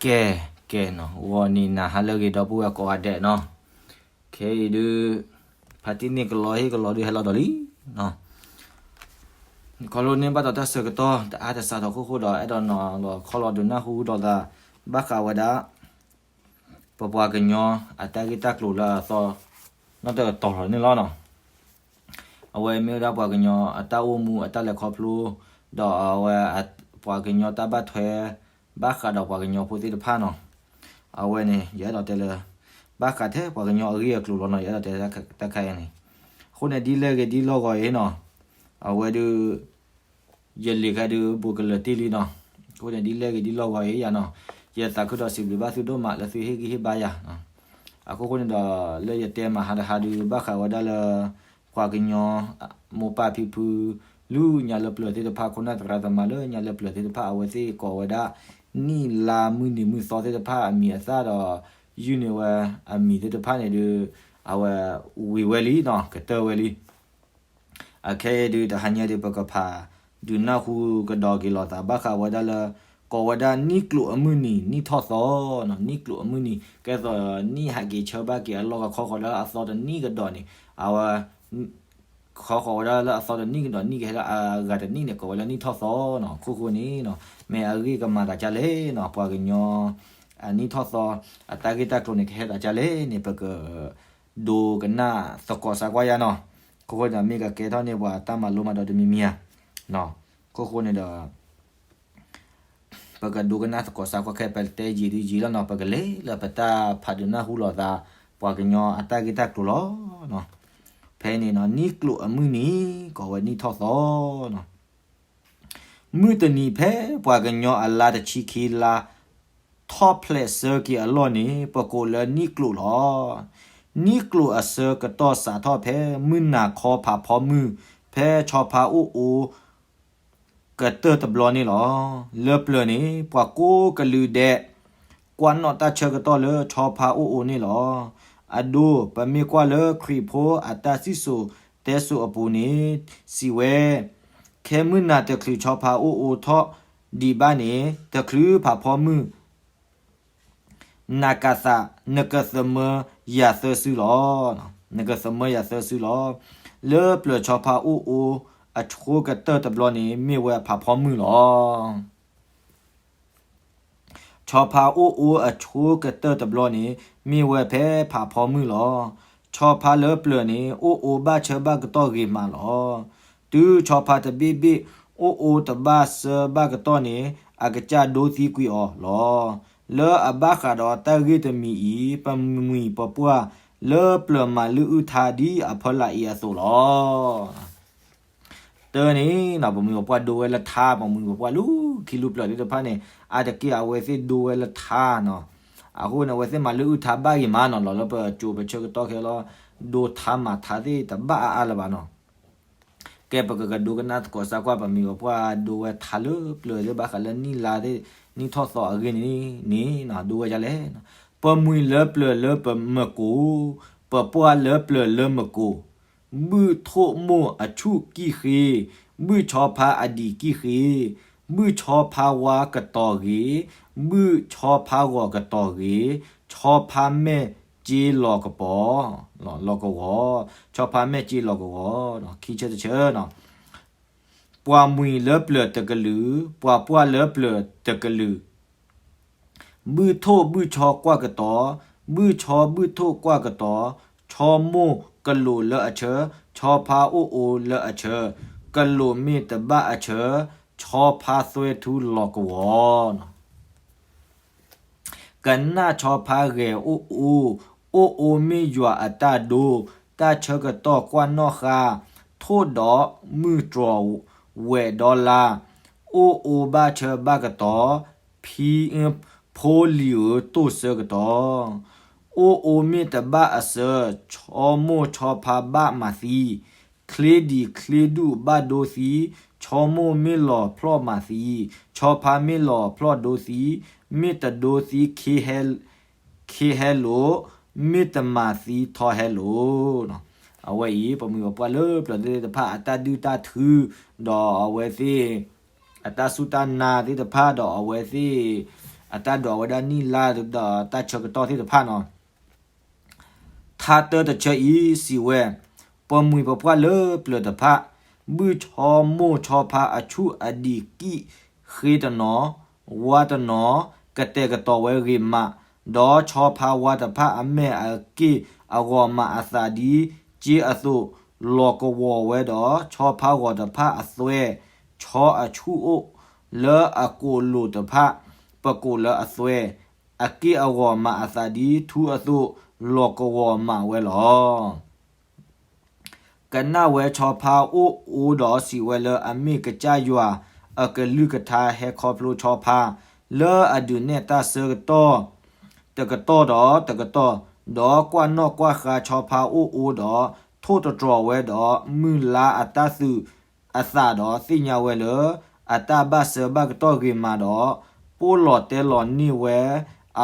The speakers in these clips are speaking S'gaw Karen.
ကဲ, ကဲနီၤ, ဂီၤနံၤနၤဟါလၢအဂ့ၤ ဒီပုၢ်ဝဲၢ်ကိးဂၤဒဲးနီၤ. ခဲအံၤဒုး ဖါတံၢ်န့ၣ်ကလီဟ့ၣ်ကလီဒုးဟဲလီၤဒီးလံနီၤ. ခီဖျိန့ၣ်ဘၣ်ဒီးတၢ်ဆၢကတီၢ်တအါတစးထီၣ်အဃိဒီး အဲၣ်ဒိးနီၤလီၤခီလီၤဒုးနၢ်ဟူဒီးသး ဘၣ်ဃးဝဲဒၣ် ပပှၤကညီအတၢ်ဂ့ၢ်တၢ်ကျိၤလၢအသီ နီတတီၤလီၤန့ၣ်လီၤနီၤ. အဝဲမ့ၢ်ဝဲဒၣ်ပှၤကညီအတၢ်အိၣ်မူအတၢ်လဲၤခီဖျိ ဒီးအဝဲ ပှၤကညီတၢ်ဘၣ်ထွဲ ဘၣ်ဃးဒီးပှၤကညီဖိသ့ၣ်တဖၣ်နီၤ. အဝဲန့ၣ် ယအဲၣ်ဒိးတဲလၢ ဘၣ်ဃးထဲပှၤကညီအဂ့ၢ်အကျိၤလီၤနီၤ, ယအဲၣ်ဒိးတဲတၢ်ခါအံၤန့ၣ်. အဃိန့ၣ် ဒ်လဲၣ်ဂ့ၤဒ်လဲၣ်ဂ့ၤအံၤနီၤ, အဝဲဒုး ယလံာ်ခါဒုးဘူးကလၢာ်တံၢ်လံနီၤ. အဃိန့ၣ် ဒ်လဲၣ်ဂ့ၤဒ်လဲၣ်ဂ့ၤအံၤယၤနီၤ, ယသးခုဒီးစံးဘျုးဘၣ်သုဒိၣ်မးလၢသုဟ့ၣ်ဂံၢ်ဟ့ၣ်ဘါယၤ. အဃိဃိန့ၣ်ဒီး လၢယတဲမၤဟါတဟါဒုး ဘၣ်ဃးဝဲဒၣ်လၢ ပှၤကညီ မိၢ်ပၢ်ဖံဖု လၢညါလၢပျၢၤသ့ၣ်တဖၣ် ခိၣ်နၢ်သရၣ်သမါလၢညါလၢပျၢၤသ့ၣ်တဖၣ် အဝဲသ့ၣ်ကိးဝဲဒၣ် နံၣ်လါမုၢ်နံၤမုၢ်သီသ့ၣ်တဖၣ်အမံၤအသၣ်ဒီး ယုၢ်န့ၢ်ဝဲအမံၤသ့ၣ်တဖၣ်န့ၣ်ဒုး အဝဲဝံၤဝဲလံနီၤ, ကတၢၢ်ဝဲလံ. အခဲအံၤဒုး တဟါညါဒုး ပကဖးဒုးနၢ်ဟူကဒီးက့ၤလိာ်သး ဘၣ်ဃးဝဲဒၣ်လၢ ကိးဝဲဒၣ်နံၣ်ကျိာ်အမုၢ်နံၤ နံၣ်ထီၣ်သီနီၤ, နံၣ်ကျိာ်အမုၢ်နံၤ ကဲသိးနံၣ်ဟးက့ၤဆၢဘၣ်က့ၤအလီၢ်ကခီဃီၤလၢအသီတနံၣ်ကဒီးန့ၣ် အဝဲ ခီဃီၤဝဲဒၣ်လၢအသီတနံၣ်ကဒီး နံၣ်ကဟဲလၢအဂၤတနံၣ်န့ၣ် ကိးဝဲလၢနံၣ်ထီၣ်သီနီၤ. အခိၣ်ဃိန့ၣ်နီၤ မ့ၢ်အဂ့ၢ်ကမၤသးဒ်လဲၣ်နီၤ, ပှၤကညီ အနံၣ်ထီၣ်သီ အတၢ်ဂ့ၢ်တၢ်ကျိၤန့ၣ် ကဟဲသးဒ်လဲၣ်န့ၣ် ပက ဒိကနၣ်သကိးစါကွၢ်ယၤနီၤ. အခိၣ်ဃိန့ၣ် မ့ၢ်ကကဲထီၣ်န့ၢ်ပှၤတၢ်မၤလိမၤဒိးတမံၤမံၤဧါ. အခိၣ်ဃိန့ၣ်ဒီး ပကဒိကနၣ်သကိးစါကွၢ်ခဲ ပတဲယံာ်ဒုးယံာ်လီၤနီၤ, ပကလဲၤလၢပတၢ်ဖးဒုးနၢ်ဟူလိာ်သး ပှၤကညီအတၢ်ဂ့ၢ်တၢ်ကျိၤလီၤ. ဖဲန့ၣ်နီၤ နံၣ်ကျိာ်အမုၢ်နံၤ ကိးဝဲနံၣ်ထီၣ်သီနီၤ. မုၢ်တနံၤဖဲပှၤကညီအလါတဆံခံလါ ထီၣ်ဖျဲးဆၢက့ၤအလီၢ်န့ၣ် ပကိးလၢနံၣ်ကျိာ်လီၤ. နံၣ်ကျိာ်အဆၢကတီၢ်စးထီၣ်ဖဲမုၢ်နၤခီဖးဖီမုၢ် ဖဲဆီဖါအိၣ်အိၣ် ကတၢၢ်တဘျီန့ၣ်လီၤ. လၢပျၢၤန့ၣ် ပှၤကိးကလုာ်ဒဲး ကွၢ်နီၣ်တၢ်ဆၢကတီၢ်လၢဆီဖါအိၣ်အိၣ်န့ၣ်လီၤ. အဒိ ပမ့ၢ်ကွၢ်လၢခရံာ်ဖိအတၢ်စံၣ်စိၤတဲစိၤအပူၤန့ၣ် စံးဝဲ, ခဲမုၢ်နၤတချုးဆီဖါအိၣ်အိၣ်ထီၣ်ဒံးဘၣ်န့ၣ် တချုးဖးဖီမုၢ် နကသး နကသမၢယၤသၢစုလီၤ. နကသမၢယၤသၢစုလီၤ. လၢပျၢၤဆီဖါအိၣ်အိၣ်အဆိကတၢၢ်တဘျီန့ၣ် မ့ၢ်ဝဲဖးဖီမုၢ်လီၤ. ဆီဖါအိၣ်အိၣ်အဆိကတၢၢ်တဘျီန့ၣ် မ့ၢ်ဝဲဖဲဖးဖီမုၢ်လီၤ. ဆီဖါလၢပျၢၤန့ၣ် အိၣ်အိၣ်ဘၣ်ဆၢဘၣ်ကတီၢ်ဂ့ၤမးလီၤ. တုၤဆီဖါတဘ့ၣ်ဘ့ၣ် အိၣ်အိၣ်တဘၣ်ဆၢဘၣ်ကတီၢ်န့ၣ် အကစၢ်ဒိသံကွံာ်အီၤလီၤ. လၢအဘၣ်ဃးဒီးတၢ်ဂ့ၢ်တမံၤအံၤ ပမှံၤပပှၢ်လၢပျၢၤမၤလုၢ်အုၣ်ထါဒ်အဖီလာ်အံၤအသိးလီၤ. တၢ်န့ၣ်နီၤ ပမှံၤပပှၢ်ဒိဝဲလၢထါ, ပမှံၤပပှၢ်လၢခံလူပျၢၤသ့ၣ်တဖၣ်န့ၣ် အါတက့ၢ်အဝဲသ့ၣ်ဒိဝဲလၢထါနီၤ. အဃိန့ၣ် အဝဲသ့ၣ်မၤလုၢ်အုၣ်ထါဘၣ်ဂ့ၤမးနီၤ, လီၤလၢပစိၤပဆၢကတီၢ်ခဲလီၤ ဒိထါမၤထါသ့ၣ်တဘၣ်အါအါလၢၤဘၣ်နီၤ. ကဲ ပကကဒိကနၣ်သကိးစါကွၢ် ပမှံၤပပှၢ်ဒိဝဲထါလၢပျၢၤသ့ၣ် ဘၣ်ဃးလၢနံၣ်လါသ့ၣ် နံၣ်ထီၣ်သီအဂ့ၢ်န့ၣ်န့ၣ် ဒိဝဲဒ်လဲၣ်. ပမှံၤလၢပျၢၤလၢပမကိာ်, ပပှၢ်လၢပျၢၤလၢမကိာ်, ဘုၣ်ထိၣ်မိၢ်အဆူၣ်ကံၣ်ဃ့, ဘုၣ်ဆီဖါအဒံၣ်ကံၣ်ဃ့, ဘုၣ်ဆီဖါဝါကတီၤဂ့ၤ, ဘုၣ်ဆီဖါဂီၤကတီၤဂ့ၤ, ဆီဖါမဲာ်က့လီၤကပီၤ, လီၤကဝီၤ, ဆီဖါမဲာ်က့လီၤကဝီၤ, ခံဆၢတဆၢနီၤ. ပှၤမှံၤလၢပျၢၤတကလုာ်, ပှၤပှၢ်လၢပျၢၤတကလုာ်, ဘုၣ်ထိၣ်ဘုၣ်ဆီကွၢ်ကတီၤ, ဘုၣ်ဆီဘုၣ်ထိၣ်ကွၢ်ကတီၤ, ဆီမိၢ်ကလိာ်လၢအဆၢ, ဆီဖါအိၣ်အိၣ်လၢအဆၢ, ကလိာ်မ့ၢ်တဘၣ်အဆၢ, ဆီဖါသွဲထူလီၤကဝီၤနီၤ. ကနၣ်ဆီဖါဂဲၤအိၣ်အိၣ်, အိၣ်အိၣ်မ့ၢ်ယွၤအတၢ်ဒိ, တၢ်ဆၢကတီၢ်ကွၢ်နီၣ်ဃါ, ထိၣ်ဒီးမုၢ်တြီၤဝဲၤဒီလါ, အိၣ်အိၣ်ဘၣ်ဆၢဘၣ်ကတီၤ, ဖံ, ဖိလံၤဧၢတိၢ်ဆၢကတီၢ်, အိၣ်အိၣ်မ့ၢ်တဘၣ်အဆၢ, ဆီမိၢ်ဆီဖါဘၣ်မၤသံ, ချ့ဒံးချ့ဒူၣ်ဘၣ်ဒိသံ, ဆီမိၢ်မ့ၢ်လီၤဖျီၣ်မၤသံ, ဆီဖါမ့ၢ်လီၤဖျီၣ်ဒိသံ, မ့ၢ်တဒိသံခ့ဟဲ, ခ့ဟဲလိာ်, မ့ၢ်တမၤသံထီဟဲလိာ်နီၤ. အဝဲအံၤ ပမှံၤပပှၢ်လၢပျၢၤသ့ၣ်တဖၣ်အတၢ်ဒုၣ်တၢ်ထု ဒီးအဝဲသ့ၣ် အတၢ်စူၢ်တၢ်နာ်သ့ၣ်တဖၣ် ဒီးအဝဲသ့ၣ် အတၢ်ဒွးဝဲဒၣ်နံၣ်လါဒီးတၢ်ဆၢကတီၢ်သ့ၣ်တဖၣ်နီၤ. ထါတၢတဆၢအံၤစံးဝဲ, ပမှံၤပပှၢ်လၢပျၢၤတဖၣ် ဘုၣ်ဆီမိၢ်ဆီဖါအဆူၣ်အဒံးကံၣ်ဃ့တနီၤ, ဝါတနီၤ, ကတဲာ်ကတီၤဝဲဂ့ၤမး, ဒီးဆီဖါဝါတဖၣ်အမဲာ်အက့ၢ်အဂီၤမးအသးဒ်က့အသိး, လီၤကဝီၤဝဲဒီးဆီဖါဂီၤတဖၣ်အသွဲ, ဆီအဆူၣ်အိၣ်လၢအကိာ်လိၤတဖၣ်, ပကိာ်လၢအသွဲ, အက့ၢ်အဂီၤမးအသးဒ်ထူအသိး, လီၤကဝီၤမးဝဲလီၤ. ကနၣ်ဝဲဆီဖါအိၣ်အူဒီးစံးဝဲလၢအမ့ၢ်ကစၢ်ယွၤအကလုၢ်ကထါဟဲခီဖျိဆီဖါ, လၢအဒုးနဲၣ်တၢ်ဆၢကတီၢ်တကတီၢ်ဒီးတကတီၢ်, ဒီးကွၢ်နီၣ်ကွၢ်ဃါဆီဖါအိၣ်အူဒီးထိၣ်သတြီၤဝဲဒီးမုၢ်လါအတၢ်သူၣ်အသးဒီးသ့ၣ်ညါဝဲလၢအတၢ်ဘၣ်ဆၢဘၣ်ကတီၢ်ဂ့ၤမးဒီး, ပိၢ်လီၤတဲလီၤန့ၢ်ဝဲ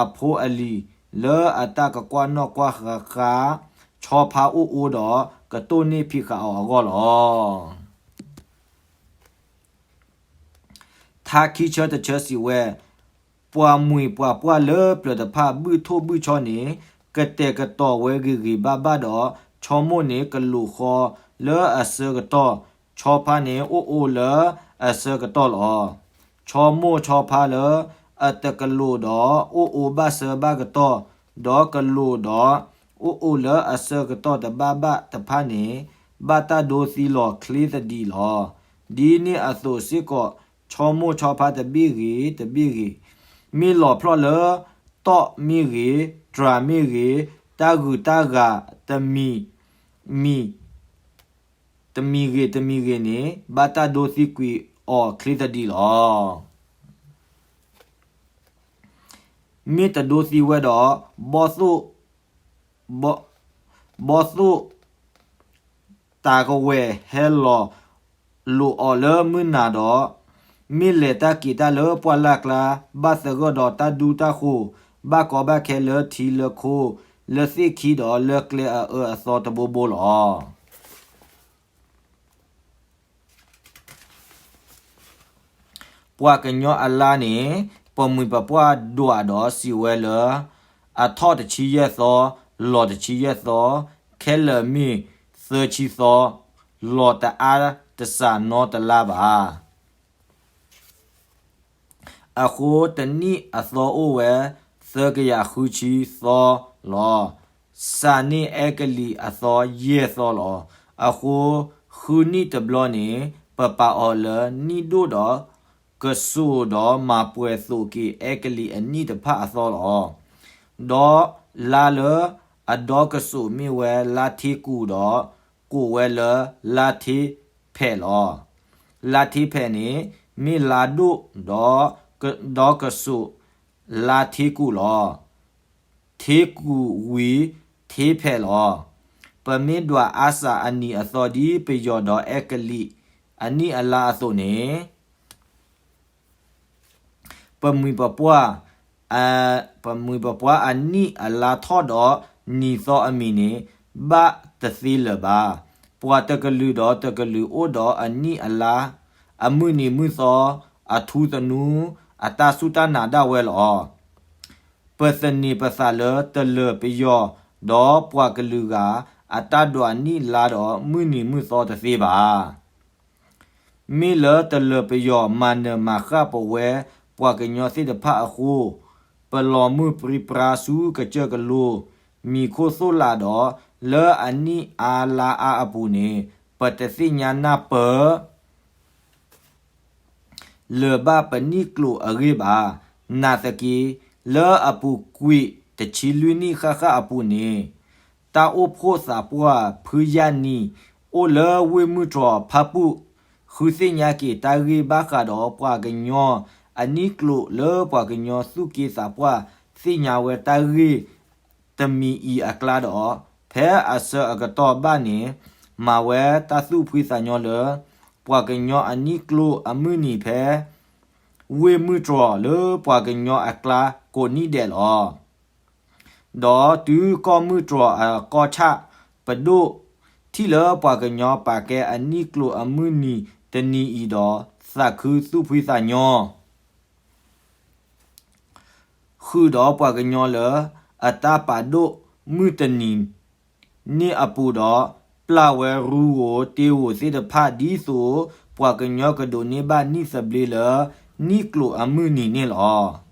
အဖိအလံၤလၢအတၢ်ကကွၢ်နီၣ်ကွၢ်ဃါ ဆီဖါအိၣ်အူဒီးကတိၢ်န့ၢ်ဖံးဃာ်အီၤအဂီၢ်လီၤ. ထါခံဆၢတဆၢစံးဝဲ, ပှၤမှံၤပှၤပှၢ်လၢပျၢၤတဖၣ်ဘုၣ်ထိၣ်ဘုၣ်ဆီန့ၣ် ကတဲာ်ကတီၤဝဲဂ့ၤဂ့ၤဘၣ်ဘၣ်ဒီး ဆီမိၢ်န့ၣ်ကလိာ်ဃီလၢအဆၢကတီၢ်, ဆီဖါန့ၣ်အိၣ်အူလၢအဆၢကတီၢ်လီၤ. ဆီမိၢ်ဆီဖါလၢအတကလိာ်ဒီးအိၣ်အူဘၣ်ဆၢဘၣ်ကတီၢ်, ဒီးကလိာ်ဒီးအိၣ်အူလၢအဆၢကတီၢ်တဘၣ်ဘၣ်တဖၣ်န့ၣ် ဘၣ်တၢ်ဒိသံလီၤချ့သဒံးလီၤ. ဒ်န့ၣ်အသိးစ့ၢ်ကီး ဆီမိၢ်ဆီဖါတဘ့ၣ်ဂ့ၤတဘ့ၣ်ဂ့ၤ, မ့ၢ်လီၤဖျီၣ်လၢတီၣ်မ့ၢ်ဂ့ၤ, တြၤမ့ၢ်ဂ့ၤ, တၢ်ဂုၤတၢ်ဂၤတမံၤ, မံၤ, တမံၤဂ့ၤတမံၤဂ့ၤန့ၣ် ဘၣ်တၢ်ဒိသံကွံာ်အီၤချ့သဒံးလီၤ. မ့ၢ်တဒိသံဝဲဒီး ဘီၣ်သိၣ်, ဘီၣ်သိၣ် တၢ်ကဝဲၤဟဲလီၤလိာ်အီၤလၢမုၢ်နၤဒီး, မ့ၢ်လဲၤတၢ်က့ၤတၢ်လၢပှၢ်လၢ်ကျါ, ဘၣ်သဂၢၢ်ဒီးတၢ်ဒူတၢ်ဃိၤ, ဘၣ်ကီဘၣ်ခဲလၢထံလၢခိ, လၢသ့ၣ်ခံဒီးလၢကျဲအအၢအသီတဘိဘိလီၤ. ပှၤကညီအလါန့ၣ် ပမှံၤပပှၢ်ဒွးဒီးစံးဝဲလၢ အထီၣ်တဆံယဲၢ်သီ, လီၤတဆံယဲၢ်သီ, ခဲလၢာ်မ့ၢ်သၢဆံသီ, လီၤတအါတစးနီတလါဘၣ်. အဃိတနံၣ်အသီအိၣ်ဝဲသၢကယၤဃုဆံသီလီၤ. စးန့ၢ်အဲကလံးအသီယဲၢ်သီလီၤ. အဃိဃုနံၣ်တဘျီန့ၣ် ပပာ်အီၤလၢနံၣ်ဒိၣ်ဒီးကစိာ်ဒီးမၤပှဲၤသိးက့ၤ အဲကလံးအနံၣ်တဖၣ်အသီလီၤ. ဒီးလါလၢအဒီကစိာ်မ့ၢ်ဝဲလါထ့ကူၣ်ဒီး ကိးဝဲလၢလါထ့ဖဲးလီၤ. လါထ့ဖဲးန့ၣ် မ့ၢ်လါဒိၣ်ဒီး ဒီကစိာ်လါထ့ကူၣ်လီၤ. ထ့ကူၣ်ဝံၤထ့ဖဲးလီၤ. ပမ့ၢ်ဒွးအါစှၤအနံၤအသီဒ်ပယီၤဒီးအဲကလံးအနံၣ်အလါအသိးန့ၣ် ပမှံၤပပှၢ်, ပမှံၤပပှၢ်အနံၣ်အလါထီၣ်ဒီးနံၤသီအမံၤန့ၣ် ဘၣ်တသ့လၢၤဘၣ်. ပှၤတကလုာ်ဒီးတကလုာ်အိၣ်ဒီးအနံၣ်အလါ, အမုၢ်နံၤမုၢ်သီ, အထူသနူ, အတၢ်စူၢ်တၢ်နာ်ဒၣ်ဝဲလီၤ. ပသန့ၤပသးလၢတလၢၤပယီၤဒီးပှၤကလုာ်ဂၤအတၢ်ဒွးနံၣ်လါဒီးမုၢ်နံၤမုၢ်သီတသ့ဘၣ်. မ့ၢ်လၢတလၢၤပယီၤမၤနၢၤမၤဃၣ်ပဝဲပှၤကညီသ့ၣ်တဖၣ်အဃိ, ပလီၤမုၢ်ပြံပြါဆူကစၢၢ်ကလိ, မံၤခိၣ်သိၣ်လာ်ဒီး လၢအနံၣ်အါလါအါအပူၤန့ၣ် ပတသ့ၣ်ညါနၢ်ပၢၢ် လၢၤဘၣ်ပနံၣ်ကျိာ်အဂ့ၢ်ဘၣ်. နာ်သက့, လၢအပူၤကွံာ်တဆံလွံၢ်နံၣ်ဃၣ်ဃၣ်အပူၤန့ၣ်, တၢ်အိၣ်ဖှိၣ်သးပှၢ်ဖုယၢ်နံၤ အိၣ်လၢဝ့ၢ်မုၢ်တြီၤဖၣ်ပူၣ် ဃုသ့ၣ်ညါက့ၤတၢ်ဂ့ၢ်ဘၣ်ဃးဒီးပှၤကညီအနံၣ်ကျိာ်လၢပှၤကညီသူၣ်က့သးပှၢ်သ့ၣ်ညါဝဲတၢ်ဂ့ၢ်တမံၤအံၤအကျါဒီး, ဖဲအဆၢအကတီၢ်ဘၣ်န့ၣ် မၤဝဲတၢ်သူၣ်ဖှံသးညီလၢ ပှၤကညီအနံၣ်ကျိာ်အမုၢ်နံၤဖဲ ဝ့ၢ်မုၢ်တြီၤလၢပှၤကညီအကျါကိးနံၣ်ဒဲးလီၤ. ဒီးတုၤကီၢ်မုၢ်တြီၤအကီၢ်ဆၣ်ပဒိၣ် ထံၣ်လၢပှၤကညီပာ်ကဲအနံၣ်ကျိာ်အမုၢ်နံၤတနံၤအံၤဒီး သးခုသူၣ်ဖှံသးညီ. ခုၣ်ဒီးပှၤကညီလၢ အတၢ်ပာ်ဒိၣ်မုၢ်တနံၤန့ၣ်အပူၤဒီး ပျၢ်ဝဲရူဧိၤတ့ဧိၤသ့ၣ်တဖၣ် ဒ်သိးပှၤကညီကဒိးန့ၢ်ဘၣ်နံၣ်သဘျ့လၢ နံၣ်ကျိာ်အမုၢ်နံၤန့ၣ်လီၤ.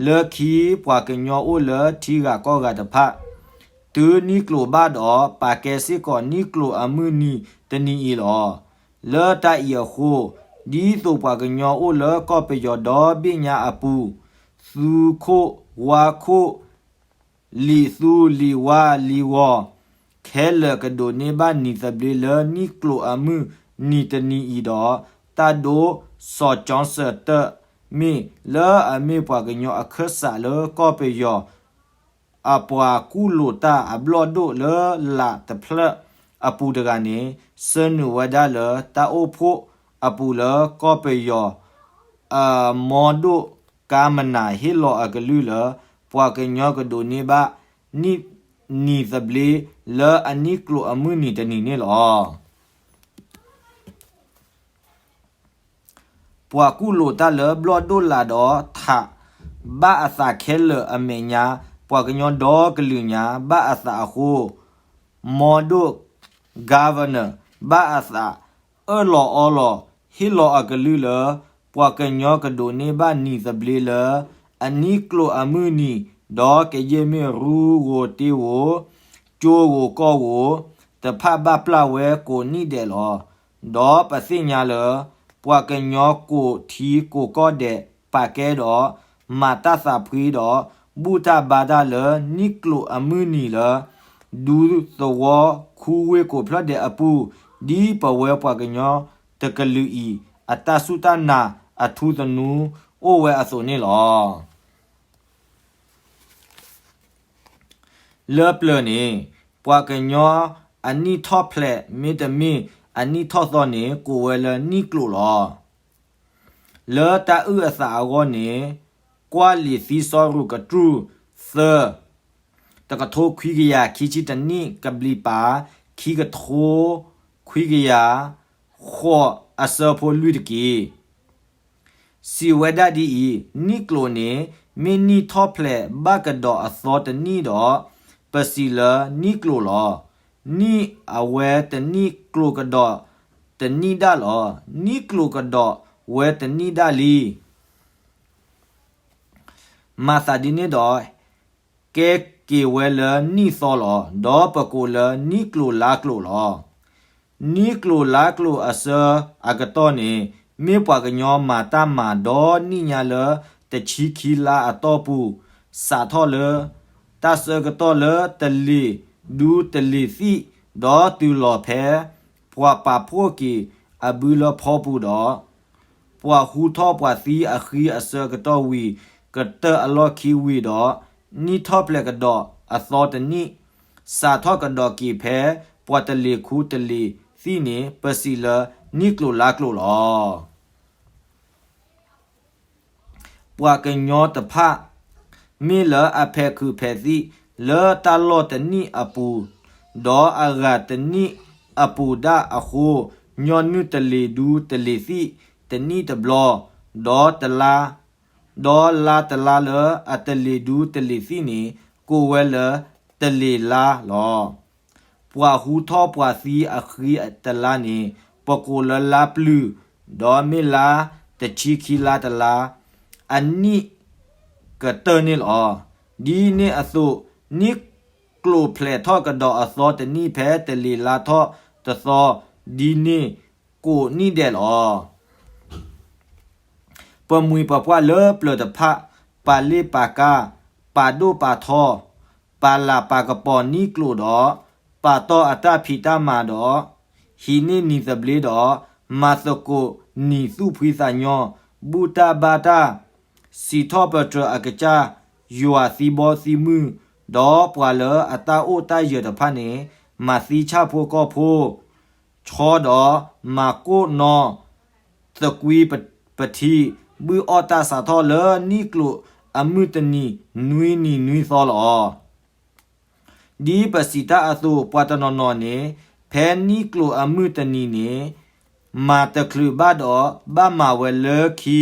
လၢခံပှၤကညီအိၣ်လၢထံဂၤကီၢ်ဂၤတဖၣ် တုၤနံၣ်ကျိာ်ဘၣ်ဒီး ပာ်ကဲစ့ၢ်ကီးနံၣ်ကျိာ်အမုၢ်နံၤတနံၤအံၤလီၤ. လၢတၢ်အံၤအဃိ, ဒ်သိးပှၤကညီအိၣ်လၢကီၢ်ပယီၤဒီဘ့ၣ်ညါအပူၤ, သူခိၣ်, ဝါခိၣ်, လံာ်သူ, လံာ်ဝါ, လံာ်ဂီၤ, ခဲလၢာ်ကဒိးန့ၢ်ဘၣ်နံၣ်သဘျ့လၢနံၣ်ကျိာ်အမုၢ်နံၤတနံၤအံၤဒီး, တၢ်ဒိၣ်စီၤကၠီစၢၤတၢၣ်မ့ၢ်လၢအမ့ၢ်ပှၤကညီအခၢၣ်စးလၢကီၢ်ပယီၤ အပှၤကူၣ်လိာ်တၢ်အဘျီၣ်ဒိၣ်လၢလာ်တဖျၢၣ်အပူၤတဂၤန့ၣ်, ဆၢနုာ်ဝဲဒၣ်လၢတၢ်အိၣ်ဖှိၣ်အပူၤလၢကီၢ်ပယီၤ အမီဒိၣ်ကါမနၤဟ့ၣ်လီၤအကလုၢ်လၢ ပှၤကညီကဒိးန့ၢ်ဘၣ် နံၣ်သဘျ့လၢအနံၣ်ကျိာ်အမုၢ်နံၤတနံၤန့ၣ်လီၤ. ပှၤကူၣ်လိာ်တၢ်လၢဘျီၣ်ဒိၣ်လာ်ဒီးထး ဘၣ်အသးခဲလၢာ်အမဲာ်ညါ, ပှၤကညီဒီကလုာ်ညါ ဘၣ်အသးအဃိ, မီဒိၣ် governor ဘၣ်အသး အၢၣ်လီၤအီလီၤ ဟ့ၣ်လီၤအကလုၢ်လၢ ပှၤကညီကဒိးန့ၢ်ဘၣ်နံၣ်သဘျ့လၢ အနံၣ်ကျိာ်အမုၢ်နံၤ, ဒီးကယဲၢ်မ့ၢ်ရူဧိၤတ့ဧိၤ, ကၠိဧိၤကီၢ်ဧိၤ, တဖၣ်ဘၣ်ပျၢ်ဝဲကိးနံၣ်ဒဲးလီၤ. ဒီးပသ့ၣ်ညါလၢ ပှၤကညီကိးထံကိးကီၢ်ဒဲး ပာ်ကဲဒီး မၤတၢ်သးဖှံဒီး ဘူၣ်တၢ်ဘါတၢ်လၢနံၣ်ကျိာ်အမုၢ်နံၤလၢ ဒူသဝီခူဝ့ၢ်ကိးဖျၢၣ်ဒဲးအပူၤ, ဒ်ပဝဲပှၤကညီတကလုာ်အံၤ အတၢ်စူၢ်တၢ်နာ်အထူသနူအိၣ်ဝဲအသိးန့ၣ်လီၤ. လၢပျၢၤန့ၣ် ပှၤကညီအနံၣ်ထီၣ်ဖျဲး မ့တမ့ၢ်အနံၣ်ထီၣ်သီန့ၣ် ကိးဝဲလၢနံၣ်ကျိာ်လီၤ. လၢတၢ်အုၣ်အသးအဂီၢ်န့ၣ် ကွၢ်လံာ်သံစီရူၢ်ကတြူၢ် သၢ, တကထိခွံကယၤခံဆံတနံၣ် ကဘျံးပၤ ခံကထိခွံကယၤ ဃိး အဆၢဖိလွံၢ်တက့ၢ်. စံးဝဲဒၣ်ဒ်အံၤ, နံၣ်ကျိာ်န့ၣ် မ့ၢ်နံၣ်ထီၣ်ဖျဲးဘၣ်ကဒီးအသီတနံၣ်ဒီး ပစံးလၢနံၣ်ကျိာ်လီၤ. နံၣ်အဝဲတနံၣ်ကျိာ်ကဒီးတနံၣ်ဒၣ်လီၤ. နံၣ်ကျိာ်ကဒီးဝဲတနံၣ်ဒၣ်လံ. မၤသးဒ်န့ၣ်ဒီး ကဲက့ၤဝဲလၢနံၣ်သီလီၤ. ဒီးပကိးလၢနံၣ်ကျိာ်လါကျိာ်လီၤ. နံၣ်ကျိာ်လါကျိာ်အဆၢအကတီၢ်န့ၣ် မ့ၢ်ပှၤကညီမၤတၢ်မၤဒီနံၣ်ညါလၢ တဆံခံလါအတီၢ်ပူၤ, စးထီၣ်လၢ တၢ်ဆၢကတီၢ်လၢတလ့ၤဒူတလ့ၤသံၣ်, ဒီးတုၤလီၤဖဲ ပှၤပာ်ဖှိၣ်က့ၤအဘုလၢဖီပူၤဒီး ပှၤဟူထီၣ်ပှၤသံအဃံအဆၢကတီၢ်ဝံၤ ကတၢၢ်အလီၢ်ခံဝံၤဒီး နံၣ်ထီၣ်ဖျဲးကဒီးအသီတနံၣ်, စးထီၣ်ကဒီးက့ၤဖဲ ပှၤတလ့ၤခူတလ့ၤသံၣ်န့ၣ် ပစံးလၢနံၣ်ကျိာ်လါကျိာ်လီၤ. ပှၤကညီတဖၣ် မ့ၢ်လၢအဖဲးခုးဖဲးသံၣ် လၢတၢ်လီၢ်တနံၣ်အပူၤ, ဒီးအဂၤတနံၣ်အပူၤဒၣ်အဃိ, ညီနုၢ်တလ့ၤဒူတလ့ၤသံၣ်တနံၣ်တဘျီ, ဒီးတလါ, ဒီးလါတလါလၢအတလ့ၤဒူတလ့ၤသံၣ်န့ၣ် ကိးဝဲလၢတလ့ၤလါလီၤ. ပှၤဟူထီၣ်ပှၤသံအဃံတလါန့ၣ် ပကိးလၢလါပျုၤ, ဒီးမ့ၢ်လါတဆံခံလါတလါ အနံၣ်ကတၢၢ်န့ၣ်လီၤ. ဒ်န့ၣ်အသိး နံၣ်ကျိာ်ဖျဲးထီၣ်ကဒီးအသီတနံၣ်ဖဲတလ့ၤလါထီၣ်တသီ, ဒ်န့ၣ်ကိးနံၣ်ဒဲးလီၤ. ပမှံၤပပှၢ်လၢပျၢၤတဖၣ် ပာ်လ့ၣ်ပာ်ကါ, ပာ်ဒိၣ်ပာ်ထီ, ပာ်လၤပာ်ကပီၤနံၣ်ကျိာ်ဒီး ပာ်တီၢ်အတၢ်ဖံးတၢ်မၤဒီး ဟံးန့ၢ်နံၤသဘျ့ဒီး မၤသကိးနံၤသူၣ်ဖှံသးညီ, ဘူၣ်တၢ်ဘါတၢ်, စံးထီၣ်ပတြၢၤအကစၢ်ယွၤသံဘီသံမုၢ်, ဒီးပှၤလၢအတၢ်အိၣ်တၢ်ယၢၤတဖၣ်န့ၣ် မၤသံဆၣ်ဖိကီၢ်ဖိ ဆီဒီးမၤကိၣ်နီၣ်သကွံပထံ, ဘုၣ်အီၣ်တၢ်စးထီၣ်လၢနံၣ်ကျိာ်အမုၢ်တနံၤနွံနံၤနွံသီလီၤ. ဒ်ပစံးတၢ်အသိး ပှၤတနီၤနီၤန့ၣ် ဖဲနံၣ်ကျိာ်အမုၢ်တနံၤန့ၣ် မၤတချုးဘၣ်ဒီး ဘၣ်မၤဝဲလၢခံ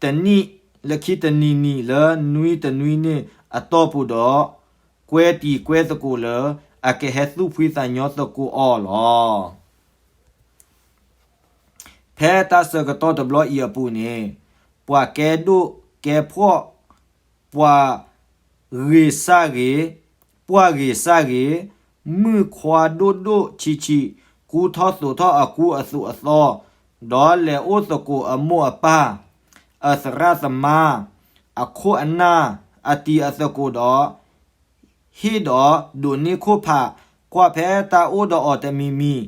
တနံၣ် လၢခံတနံၤနံၤလၢနွံတနွံန့ၣ်အတီၢ်ပူၤဒီး ကွဲတံၤကွဲသကိးလၢ အကဟဲသူၣ်ဖှံသးညီသကိးအီၤလီၤ. ဖဲတၢ်ဆၢကတီၢ်တဘျီအံၤအပူၤန့ၣ် ပှၤကဲဒိၣ်ကဲဖှီၣ်, ပှၤဂ့ၤစၢ်ဂ့ၤ, ပှၢ်ဂ့ၤစၢ်ဂ့ၤ, မုၣ်ခွါဒိၣ်ဒိၣ်ဆံးဆံး, ကူထီၣ်သိးထီၣ်အကူအသိးအသီ, ဒီးလဲၤအိၣ်သကိးအမိၢ်အပၢ်, အသရၣ်သမါ, အခိၣ်အနၢ်, အတံၤအသကိးဒီး ဟ့ၣ်ဒီးဒိးန့ၢ်ခိၣ်ဖး, ကွၢ်ဖဲတၢ်အိၣ်ဒီးအီၤတမံၤမံၤ,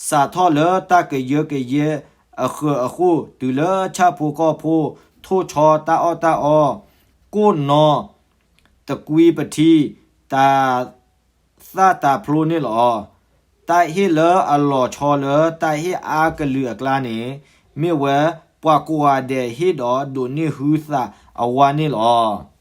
စးထီၣ်လၢတၢ်ကယၢကယဲအဃၢၤအဃိၣ် တုၤလၢဆၣ်ဖိကီၢ်ဖိ, ထိၣ်ဆီတၢ်အီၣ်တၢ်အီ, ကိၣ်နီၤ, တကွံပထံ, တၢ်သၣ်တၢ်ဖျိန့ၣ်လီၤ. တၢ်ဟ့ၣ်လၢအလီၤဆီလၢတၢ်ဟ့ၣ်အါကလုာ်အကျါန့ၣ် မ့ၢ်ဝဲပှၤကိးဂၤဒဲးဟ့ၣ်ဒီးဒိးန့ၢ်ဟုသးအဝါန့ၣ်လီၤ.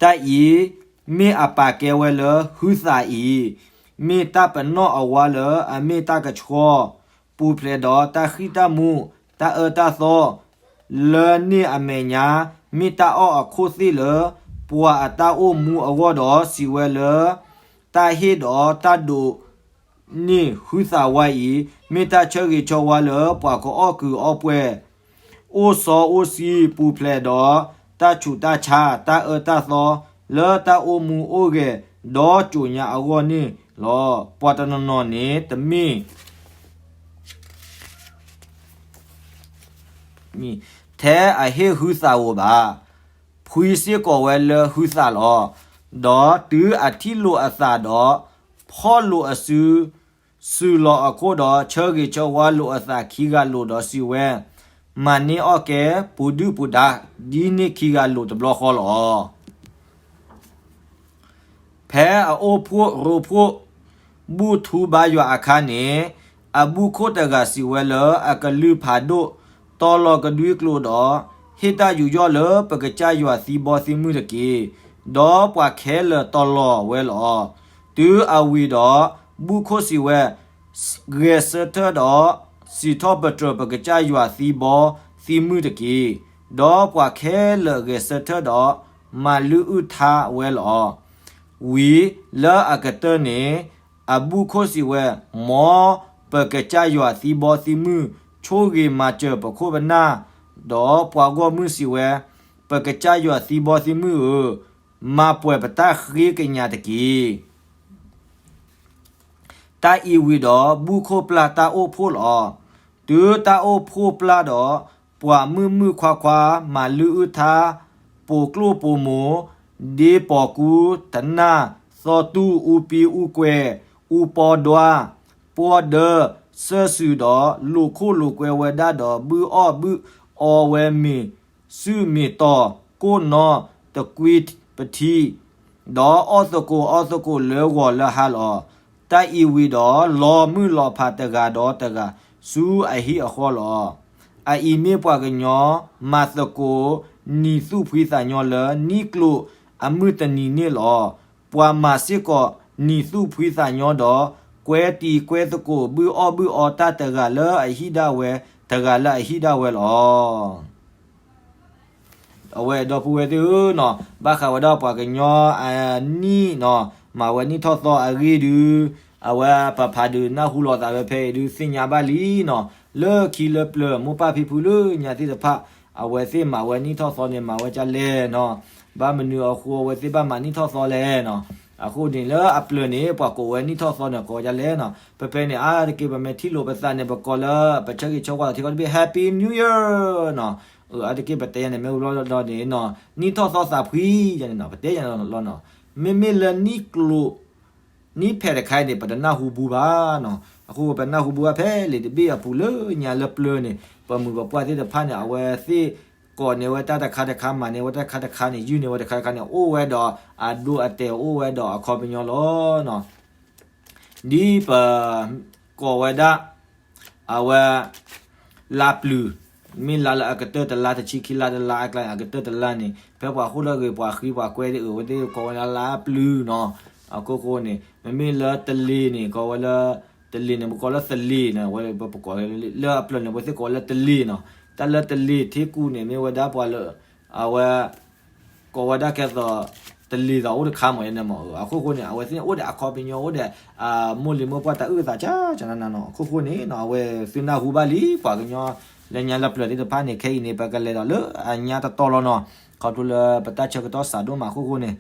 တၢ်အံၤ မ့ၢ်အပာ်ကဲဝဲလၢဟုသးအံၤ မ့ၢ်တၢ်ပနီၣ်အဝါလၢအမ့ၢ်တၢ်ကဆှီ, ပူၤဖျဲးဒီးတၢ်ဃံၣ်တၢ်မူ, တၢ်အၢတၢ်သီ, လၢန့ၣ်အမဲာ်ညါ မ့ၢ်တၢ်အီၣ်အခိၣ်သ့ၣ်လၢ ပှၤအတၢ်အိၣ်မူအဂီၢ်ဒီးစံးဝဲလၢ တၢ်ဟ့ၣ်ဒီးတၢ်ဒိးန့ၢ်ဟုသးဝါအံၤ မ့ၢ်တၢ်ဆၢဂ့ၤဆၢဝါလၢပှၤကအီၣ်ကုာ်အီၣ်ပှဲၤ အိၣ်စီအိၣ်ဆှံပူၤဖျဲးဒီး တၢ်ဆူးတၢ်ဆါ တၢ်အၢတၢ်သီ လၢတၢ်အိၣ်မူအိၣ်ဂဲၤဒီးကိညါအဂီၢ်န့ၣ်လီၤ. ပှၤတနီၤနီၤန့ၣ် တမ့ၢ် ထဲအဟ့ၣ်ဟုသးဧိၤဘၣ်. ဖှံစ့ၢ်ကီးဝဲလၢဟုသးလီၤ. ဒီးတုၤအထံၣ်လိာ်အသးဒီး ဖီၣ်လိာ်အစု စုၤလီၤအခိၣ်ဒီး ဆၢဂ့ၤဆၢဝါလိာ်အသးခံဂၤလိာ်ဒီးစံးဝဲ, မၤန့ၢ်အီၣ်ကဲ ပူၤဒုၣ်ပူၤဒါ ဒ်န့ၣ်ခံဂၤလိာ်တဘျီဃီလီၤ. ဖဲအအိၣ်ဖှိၣ်ရိဖှိၣ် ဘူၣ်ထူဘါယွၤအခါန့ၣ်, အဘူၣ်ခိၣ်တဂၤစံးဝဲလၢအကလုၢ်ဖးဒိၣ်, တီၤလီၤကဒွံကျိာ်ဒီး ဟ့ၣ်တၢ်ယူးယီၣ်လၢပကစၢ်ယွၤသံဘီသံမုၢ်တက့ၢ်. ဒီးပှၤခဲလၢာ်တီၤလီၤဝဲလီၤ. တုၤအဝံၤဒီး ဘူၣ်ခိၣ်စံးဝဲ, ဂဲၤဆၢထၢၣ်ဒီး စံးထီၣ်ပတြၢၤပကစၢ်ယွၤသံဘီသံမုၢ်တက့ၢ်. ဒီးပှၤခဲလၢာ်ဂဲၤဆၢထၢၣ်ဒီး မၤလုၢ်အုၣ်ထါဝဲလီၤ. ဝံၤလၢအကတၢၢ်န့ၣ် အဘူၣ်ခိၣ်စံးဝဲ, မ်ပကစၢ်ယွၤသံဘီသံမုၢ် ဆိၣ်ဂ့ၤမၤစၢၤပခိၣ်ပနၢ်, ဒီးပှၤဂီၢ်မုၢ်စံးဝဲ, ပကစၢ်ယွၤသံဘီသံမုၢ်ဧၢ, မၤပှဲၤပတၢ်ဃ့ကညးတက့ၢ်. တၢ်အံၤဝံၤဒီး ဘူၣ်ခိၣ်ပျၢ်တၢ်အိၣ်ဖှိၣ်လီၤ. တုၤတၢ်အိၣ်ဖှိၣ်ပျၢ်ဒီး ပှၤမုၣ်မုၣ်ခွါခွါ မၤလုၢ်အုၣ်ထါ, ပိာ်ကျိၣ်ပိာ်မိၤ, ဒ့ပိာ်ကူ, တနၢ်, သီတူၢ်, အူပံအူကွဲၤ, အူပီဒွါ, ပှီၢ်ဒၢ, စၢၢ်စုၤဒီး လိာ်ခိၣ်လိာ်ကွဲဝဲဒၣ်ဒီး ဘုၣ်အီၣ်ဘုၣ်အီဝဲမ့ၤ စုၣ်မ့ၤတီၤ, ကိၣ်နီၤ, တကွံပထံ, ဒီးအီၣ်သကိးအီသကိးလၢဂီၤလၢဟါလီၤ. တၢ်အံၤဝံၤဒီး လီၤမုၢ်လီၤဖးတဂၤဒီးတဂၤ ဆူအဟံၣ်အဃီလီၤ. အအံၤမ့ၢ်ပှၤကညီမၤသကိး နံၤသူၣ်ဖှံသးညီလၢ နံၣ်ကျိာ်အမုၢ်တနံၤန့ၣ်လီၤ. ပှၤမၤစ့ၢ်ကီးနံၤသူၣ်ဖှံသးညီဒီး ကွဲတံၤကွဲသကိး ဘုၣ်အီၣ်ဘုၣ်အီတၢ်တဂၤလၢအဟံၣ်ဒၣ်ဝဲ တဂၤလၢအဟံၣ်ဒၣ်ဝဲလီၤ. အဝဲဒီပုၢ်ဝဲၢ်သ့ၣ်ဧၢနီၤ, ဘၣ်ဃးဝဲဒၣ်ပှၤကညီအနံၣ်နီၤ, မၤဝဲနံၣ်ထီၣ်သီအဂ့ၢ်ဒုး, အဝဲပဖးဒုးနၢ်ဟူလိာ်သးဝဲဖဲအံၤဒုး သ့ၣ်ညါဘၣ်လံနီၤ, လၢခံလၢပျၢၤ မိၢ်ပၢ်ဖံဖုလၢညါသ့ၣ်တဖၣ် အဝဲသ့ၣ်မၤဝဲနံၣ်ထီၣ်သီန့ၣ် မၤဝဲဒ်လဲၣ်နီၤ, ဘၣ်မနုၤအဃိအဝဲသ့ၣ်ဘၣ်မၤနံၣ်ထီၣ်သီလဲၣ်နီၤ, အဃိန့ၣ်လၢအပျၢၤန့ၣ် ပှၤကိးဝဲနံၣ်ထီၣ်သီန့ၣ် ကိးဝဲဒ်လဲၣ်နီၤ, ဖဲဖဲန့ၣ် အါတက့ၢ်ပမ့ၢ်ထံၣ်လိာ်ပသးန့ၣ် ပကိးလၢ ပဆၢဂ့ၤဆၢဝါထံကီၢ်တဘ့ၣ် Happy New Year နီၤ, အါတက့ၢ်ပတဲယၤန့ၣ် မ့ၢ်ဝံၤဘျီဒီးန့ၣ်နီၤ, နံၣ်ထီၣ်သီသးဖှံယၤန့ၣ်နီၤ, ပတဲယၤန့ၣ်လီၤနီၤ, မ့မ့ၢ်လၢနံၣ်ကျိာ် နံၣ်ဖဲးတခါအံၤန့ၣ် ပတနၢ်ဟူဘူးဘၣ်နီၤ, အဃိပနၢ်ဟူဘူးဘၣ်ဖဲလံာ်တဘ့ၣ်အပူၤလၢညါလၢပျၢၤန့ၣ် ပမုၢ်ပပှၢ်သ့ၣ်တဖၣ်န့ၣ် အဝဲသ့ၣ်ကိးန့ၢ်ဝဲတၢ်တခါတခါ မၤန့ၢ်ဝဲတၢ်တခါတခါန့ၣ် ယုၢ်န့ၢ်ဝဲတခါတခါန့ၣ် အိၣ်ဝဲဒီးအဒိအတဲာ် အိၣ်ဝဲဒီးအခီပညီလီၤနီၤ. ဒ်ပ ကိးဝဲဒၣ် အဝဲ လါပျုၤ မ့ၢ်လါလၢအကတၢၢ်တလါ တဆံခံလါတလါအကျါန့ၣ် အကတၢၢ်တလါန့ၣ် ဖဲပှၤဃိၣ်ထီၣ်ဂ့ၤပှၤဃံပှၤကွဲသ့ၣ်အဝဲသ့ၣ်ကိးဝဲဒၣ်လါပျုၤနီၤ. အခိၣ်ဃိန့ၣ် မ့မ့ၢ်လၢတလ့ၤန့ၣ် ကိးဝဲလၢ တလ့ၤန့ၣ် ပကိးလၢသလ့ၤန့ၣ် ဝဲပကိးလၢအပျၢၢ်န့ၣ် ပသ့ၣ်ကိးလၢတလ့ၤနီၤ. တၢ်လၢတလ့ၤထံကူၣ်န့ၣ် မ့ၢ်ဝဲဒၣ်ပှၤလၢ အဝဲ ကိးဝဲဒၣ်ကဲသိး တလ့ၤသးအိၣ်တခါမး ယန့ၣ်မး. အခိၣ်ဃိန့ၣ် အဝဲသ့ၣ်န့ၣ် အိၣ်ဒီးအခီပညီ အိၣ်ဒီး အမိၢ်လံၤမိၢ်ပှၢ်တၢ်အုၣ်သးကကနနနီၤ. အခိၣ်ဃိန့ၣ်နီၤ အဝဲသုနၢ်ဟူဘၣ်လံ ပှၤကညီလၢညါလၢပျၢၤသ့ၣ်တဖၣ်န့ၣ် ခဲအံၤန့ၣ် ပကလဲၤဒီးလၢအညါတတီၤလီၤနီၤ. ခီဖျိလၢပတၢ်ဆၢကတီၢ်စးဒိၣ်မးအခိၣ်ဃိန့ၣ်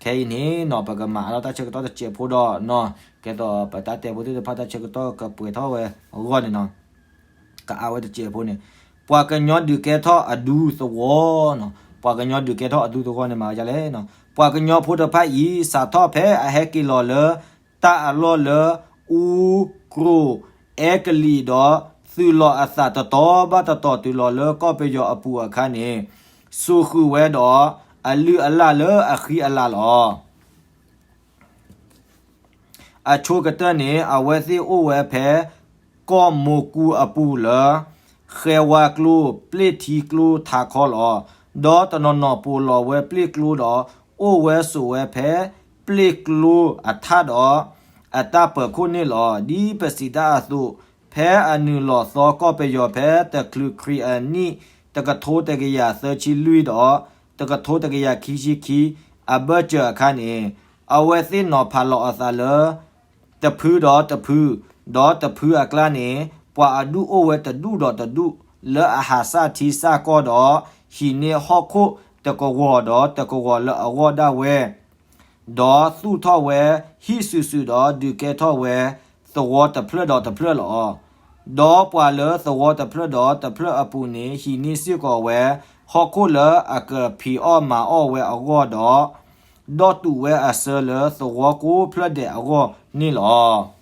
ခဲအံၤန့ၣ်နီၤ ပကမၤအါထီၣ်တၢ်ဆၢကတီၢ်တစဲးဖိဒီးနီၤ ကဲသိးပတၢ်တဲဖိသ့ၣ်တဖၣ်တၢ်ဆၢကတီၢ်ကပှဲၤထီၣ်ဝဲအဂီၢ်န့ၣ်နီၤ ကအါဝဲတစဲးဖိန့ၣ် ပှၤကညီဒုးကဲထီၣ်အဒူသဝီနီၤ. ပှၤကညီဒုးကဲထီၣ်အဒူသဝီန့ၣ် မၤဝဲဒ်လဲၣ်နီၤ. ပှၤကညီဖိတဖၣ်အံၤ စးထီၣ်ဖဲအဟဲက့ၤလီၤလၢ တၢ်အလီၢ်လၢ အူကြိၣ်အဲကလံးဒီး သုးလီၤအသးတတီၤဘၣ်တတီၤတုၤလီၤလၢကီၢ်ပယီၤအပူၤအခါန့ၣ် စိာ်ဃုာ်ဝဲဒီး အလုၢ်အလၢ်လၢအဃံအလၤလီၤ. အဆိကတၢၢ်န့ၣ် အဝဲသ့ၣ်အိၣ်ဝဲဖဲ ကီၢ်မိၢ်ကူအပူၤလၢ ဃဲဝါကျိ ပျ့ၢ်ထံကျိထးခီလီၤ. ဒီးတနီၤနီၤပိာ်လီၤဝဲပျ့ၢ်ကျိဒီး အိၣ်ဝဲဆိးဝဲဖဲ ပျ့ၢ်ကျိအထးဒီး အတၢ်ပၢၤခိၣ်န့ၣ်လီၤ. ဒ်ပစံးတၢ်အသိး, ဖဲအနုာ်လီၤသီကီၢ်ပယီၤဖဲ တချုးခရံာ်အနံၣ် တကထိတကယၤသၢဆံလွံၢ်ဒီး တကထိတကယၤခံဆံခံ အဘၢၣ်စၢၤအခါန့ၣ်, အဝဲသ့ၣ်နီၤဖးလီၤအသးလၢ တဖုဒီးတဖု, ဒီးတဖုအကျါန့ၣ် ပှၤအဒူၣ်အိၣ်ဝဲတဒူၣ်ဒီးတဒူၣ် လၢအဟးစၢ်ထံစၢ်ကီၢ်ဒီး ဟံးန့ၢ်ဟီၣ်ခိၣ်တကဝီၤဒီးတကဝီၤလၢအဂီၢ်ဒၣ်ဝဲ ဒီးသူၣ်ထီၣ်ဝဲဟံၣ်စုာ်စုာ်ဒီးဒုးကဲထီၣ်ဝဲ သဝီတဖျၢၣ်ဒီးတဖျၢၣ်လီၤ. ဒီးပှၤလၢသဝီတဖျၢၣ်ဒီးတဖျၢၣ်အပူၤန့ၣ် ဟံးန့ၢ်စ့ၢ်ကီးဝဲ ဟီၣ်ခိၣ်လၢအကဖံးအီၣ်မၤအီၣ်ဝဲအဂီၢ်ဒီး ဒီတူာ်ဝဲအစၢလၢသဝီကိးဖျၢၣ်ဒဲးအဂီၢ်န့ၣ်လီၤ.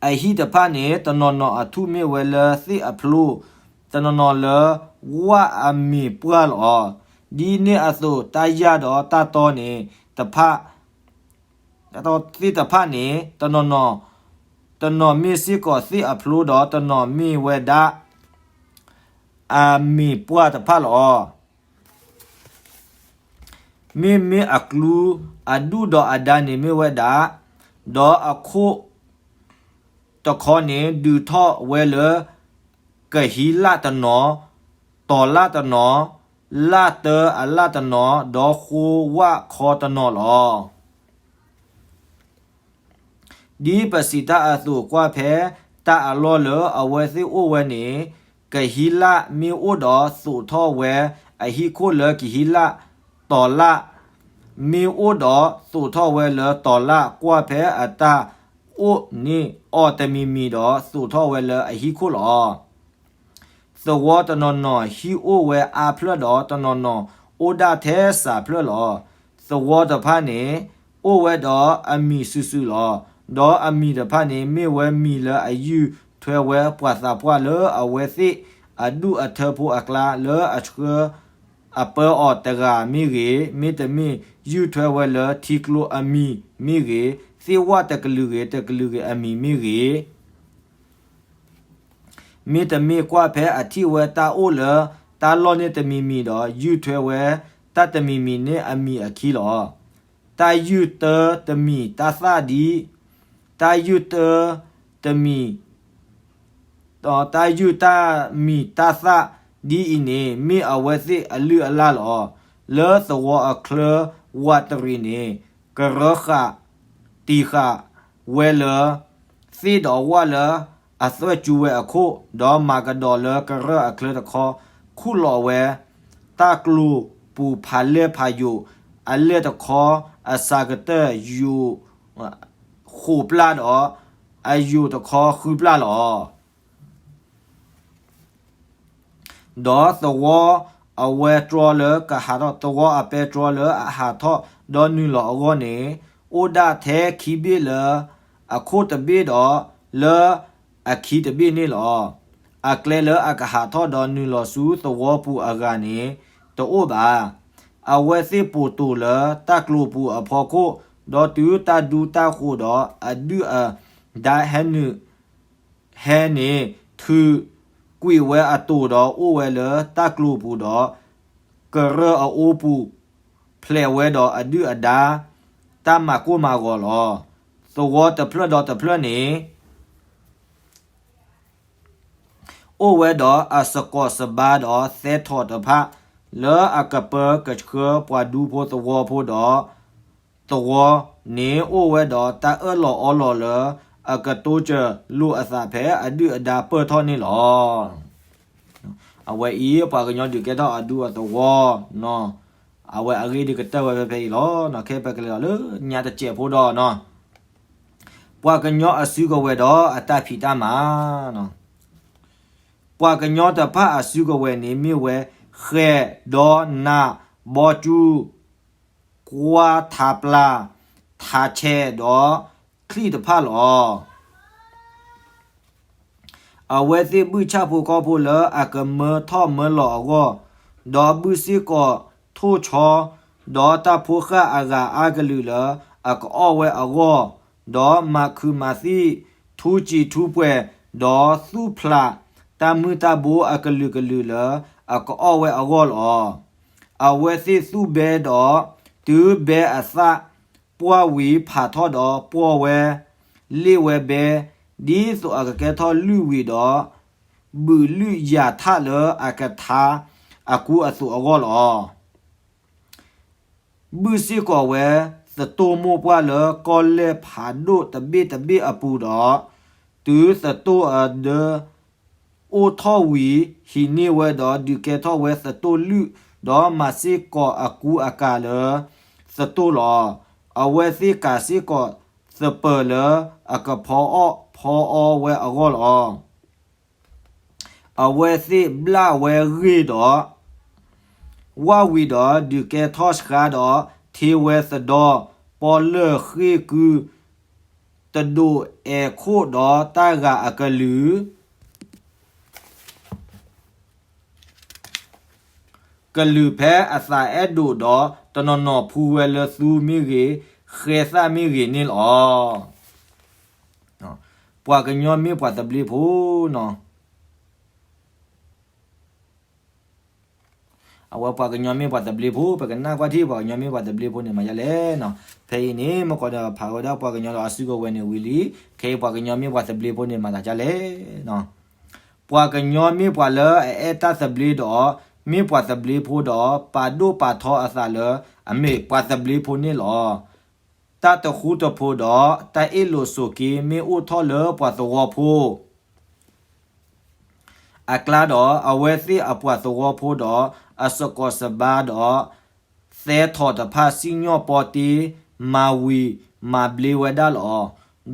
အဟံၣ်တဖၣ်န့ၣ် တနီၤနီၤအထူၣ်မ့ၢ်ဝဲလၢသ့ၣ်အဖျိ, တနီၤနီၤလၢဝၣ်အမ့ၢ်ပှၢ်လီၤ. ဒ်န့ၣ်အသိး တၢ်ယၢ်ဒီးတၢ်တီန့ၣ်တဖၣ်, တၢ်တီသ့ၣ်တဖၣ်န့ၣ် တနီၤနီၤ, တနီၤမ့ၢ်စ့ၢ်ကီးသ့ၣ်အဖျိဒီး တနီၤမ့ၢ်ဝဲဒၣ် အမ့ၢ်ပှၢ်တဖၣ်လီၤ. မ့မ့ၢ်အကျူအဒူၣ်ဒီးအဒါန့ၣ်မ့ၢ်ဝဲဒၣ်, ဒီးအခိၣ်တခီန့ၣ် ဒုးထီၣ်ဝဲလၢ ကဟံးလၣ်တနီၤ, တီၤလၣ်တနီၤ, လၣ်တၢအလၣ်တနီၤ, ဒီးဃိဝၣ်ခီတနီၤလီၤ. ဒ်ပစံးတၢ်အသိးကွၢ်ဖဲ တၢ်အလီၢ်လၢအဝဲသ့ၣ်အိၣ်ဝဲန့ၣ် ကဟံးလၣ်မ့ၢ်အိၣ်ဒီးသိးထီၣ်ဝဲအဟံၣ်ခိၣ်လၢကဟံးလၣ်, တီၤလၣ်မ့ၢ်အိၣ်ဒီးသိးထီၣ်ဝဲလၢတီၤလၣ် ကွၢ်ဖဲအတၢ်အိၣ်န့ၢ်အီၤတမံၤမံၤဒီးသိးထီၣ်ဝဲလၢအဟံၣ်ခိၣ်လီၤ. သဝီတနီၤနီၤဟံၣ်အိၣ်ဝဲအါဖျၢၣ်ဒီး တနီၤနီၤအိၣ်ဒၣ်ထဲစးဖျၢၣ်လီၤ. သဝီတဖၣ်န့ၣ် အိၣ်ဝဲဒီးအမံၤစုာ်စုာ်လီၤ. ဒီးအမံၤတဖၣ်န့ၣ် မ့ၢ်ဝဲမံၤလၢအယုၢ်ထွဲဝဲပှၤသးပှၢ်လၢအဝဲသ့ၣ်အဒူၣ်အထၢဖိအကျါ လၢအဆှၢအပၢအီၤတဂၤမ့ၢ်ဂ့ၤ, မ့တမ့ၢ်ယုၢ်ထွဲဝဲလၢထံကျိအမံၤမ့ၢ်ဂ့ၤ, သ့ၣ်ဝၣ်တကလုာ်ဂ့ၤတကလုာ်ဂ့ၤအမံၤမ့ၢ်ဂ့ၤ မ့တမ့ၢ်ကွၢ်ဖဲအထံၣ်ဝဲတၢ်အိၣ်လၢတၢ်လီၢ်န့ၣ်တမံၤမံၤဒီး ယုၢ်ထွဲဝဲတၢ်တမံၤမံၤန့ၣ်အမံၤအခံလီၤ. တၢ်ယုၢ်တၢတမံၤတၢ်သၣ်ဒ်, တၢ်ယုၢ်တၢတမံၤ, တၢ်ယုၢ်တၢ်မံၤတၢ်သၣ်ဒ်အံၤန့ၣ် မ့ၢ်အဝဲသ့ၣ်အလုၢ်အလၢ်လီၤ. လၢသဝီအချၢဝးတရံးန့ၣ် ကရၢဃာ်တံာ်ဃာ်ဝဲလၢ သ့ၣ်ဒီးဝၣ်လၢအသွဲၣ်စူဝဲအခိၣ်, ဒီးမၤကဒီးလၢကရၢအချၢတခီ ခူၣ်လီၤဝဲ တၢ်ကျိၤပူၤဖးလဲၢ်ဖးယိာ်, အလဲၢ်တခီအစှၤကတၢၢ်ယိာ်ဃိးပျၢ်ဒီး အယိာ်တခီဃုပျၢ်လီၤ. ဒီးသဝီအဝဲတြီလၢကဟးထီၣ်, သဝီအပဲတြီလၢအဟးထီၣ်ဒီးနုာ်လီၤအဂီၢ်န့ၣ် အိၣ်ဒၣ်ထဲခံဘ့ၣ်လၢအခိၣ်တဘ့ၣ်ဒီးလၢအခံတဘ့ၣ်န့ၣ်လီၤ. အကျဲလၢအကဟးထီၣ်ဒီးနုာ်လီၤဆူသဝီပူၤအဂၤန့ၣ် တအိၣ်ဘၣ်. အဝဲသ့ၣ်ပိာ်တိာ်လၢတၢ်ကျိၤပူၤအဖီခိၣ်, ဒီးတုၤတၢ်ဒူတၢ်ဃိၤဒီးအဒုၣ်အဒါဟဲနုာ် ဟဲန့ၣ် ထုးကွံာ်ဝဲအတိာ်ဒီးအိၣ်ဝဲလၢတၢ်ကျိၤပူၤဒီး ကရၢအအိပူၤ ဖျဲးဝဲဒီးအဒုၣ်အဒါ တၢ်မၤကိၢ်မၤဂီၤလီၤ. သဝီတဖျၢၣ်ဒီးတဖျၢၣ်န့ၣ် အိၣ်ဝဲဒီးအစကိးစဘါဒီးသဲထီၣ်တဖၣ် လၢအကပၢကဆှၢပှၤဒူဖိသဝီဖိဒီး သဝီန့ၣ်အိၣ်ဝဲဒီးတၢ်အၢၣ်လီၤအီလီၤလၢ အကတိစၢၤလိာ်အသးဖဲအဒုၣ်အဒါပၢၢ်ထီၣ်န့ၣ်လီၤ. အဝဲအံၤ ပှၤကညီဒုးကဲထီၣ်အဒူအသဝီ, အဝဲအဂ့ၢ်ဒ်ကတၢၢ်ဝဲဖဲဖဲအံၤလီၤ. ခဲအံၤပကလဲၤဒီးလၢညါတစဲးဖိဒီးနီၤ ပှၤကညီအစုကဝဲၤဒီးအတၢ်ဖံးတၢ်မၤ, ပှၤကညီတဖၣ်အစုကဝဲၤန့ၣ်မ့ၢ်ဝဲ ဃဲၤ, ဒီးနး, ဘီကၠူ, ကွၢ်ထးပျၢ်, ထးဆဲးဒီးချံၣ်တဖၣ်လီၤ. အဝဲသ့ၣ်ဘုၣ်ဆၣ်ဖိကီၢ်ဖိလၢအကမၢထီၣ်မၢလီၤအဂီၢ်, ဒီးဘုၣ်စ့ၢ်ကီးထိၣ်ဆီ, ဒီးတၢ်ဖိဃၢ်အဂၤအါကလုာ်လၢအကအီၣ်ဝဲအဂီၢ်, ဒီးမၤခုးမၤသံၣ်, ထူစံာ်ထူပှဲၤ, ဒီးသူၣ်ဖျးတၢ်မုၢ်တၢ်ဘိအကလုာ်ကလုာ်လၢအကအီၣ်ဝဲအဂီၢ်လီၤ. အဝဲသ့ၣ်သူၣ်ဘဲဒီးတုၤဘဲအသၣ်ပှၢ်ဝံၤဖးထီၣ်ဒီးပှီၢ်ဝဲ, လ့ၣ်ဝဲဘဲ, ဒ်သိးအကကဲထီၣ်လုၣ်ဝံၤဒီး ဘုးလုၣ်ယၤထၣ်လၢအကထါအကူအသိးအဂီၢ်လီၤ. ဘုၣ်စ့ၢ်ကီးဝဲသတိၢ်မိၢ်ပှၢ်လၢကီၢ်လဲၢ်ဖးဒိၣ်တဘ့ၣ်တဘ့ၣ်အပူၤဒီး, တုၤသတိၢ်အဒၢ အိၣ်ထီၣ်ဝံၤ ဟံးန့ၢ်ဝဲဒီးဒုးကဲထီၣ်ဝဲသတိၢ်လုၣ်, ဒီးမၤစ့ၢ်ကီးအကူအကၤလၢသတိၢ်လီၤ. အဝဲသ့ၣ်ကၤစ့ၢ်ကီးသပၢၤလၢအကဖီအီၣ်ဖီအီဝဲအဂီၢ်လီၤ. အဝဲသ့ၣ်ဘျၣ်ဝဲဂ့ၢ်ဒီး ဝၣ်ဝံၤဒီးဒုးကဲထီၣ်ဆှါဒီး ထ့ဝဲသဒီ, ပီလၢၢ်ဃ့ၢ်ကု, တဒိးအဲၤခိၣ်ဒီးတၢ်ဂၤအကလုာ် ကလုာ်ဖဲအသးအဲၣ်ဒိးဒီး တနီၤနီၤဖှူဝဲလၢသူမ့ၢ်ဂ့ၤ, ဃဲသၣ်မ့ၢ်ဂ့ၤန့ၣ်လီၤ. ပှၤကညီမ့ၢ်ပှၤသဘျ့ဖိနီၤ. အဝဲပှၤကညီမ့ၢ်ပှၤသဘျ့ဖိ, ပကနၣ်ကွၢ်ထံၣ် ပှၤကညီမ့ၢ်ပှၤသဘျ့ဖိန့ၣ်မၤဒ်လဲၣ်နီၤ. ဖဲအံၤန့ၣ် မ့ၢ်ကီးဒီးဖးဝဲဒၣ်ပှၤကညီဒီးအစုကဝဲၤန့ၣ်ဝံၤလံ. ခဲအံၤပှၤကညီမ့ၢ်ပှၤသဘျ့ဖိန့ၣ်မၤသးဒ်လဲၣ်နီၤ. ပှၤကညီမ့ၢ်ပှၤလၢအအဲၣ်တၢ်သဘျ့ဒီး မ့ၢ်ပှၤသဘျ့ဖိဒီး ပာ်ဒိၣ်ပာ်ထီအသးလၢအမ့ၢ်ပှၤသဘျ့ဖိန့ၣ်လီၤ. တၢ်တဃူတဖိးဒီးတၢ်အ့ၣ်လိာ်ဆိးက့မ့ၢ်အိၣ်ထီၣ်လၢပှၤသဝီဖိ အကျါဒီး အဝဲသ့ၣ်အပှၤသဝီဖိဒီး အစကိးစဘါဒီး သဲထီၣ်တဖၣ်စံၣ်ညီၣ်ပီတ့ မၤဝံၤမၤဘျ့ဝဲဒၣ်လီၤ.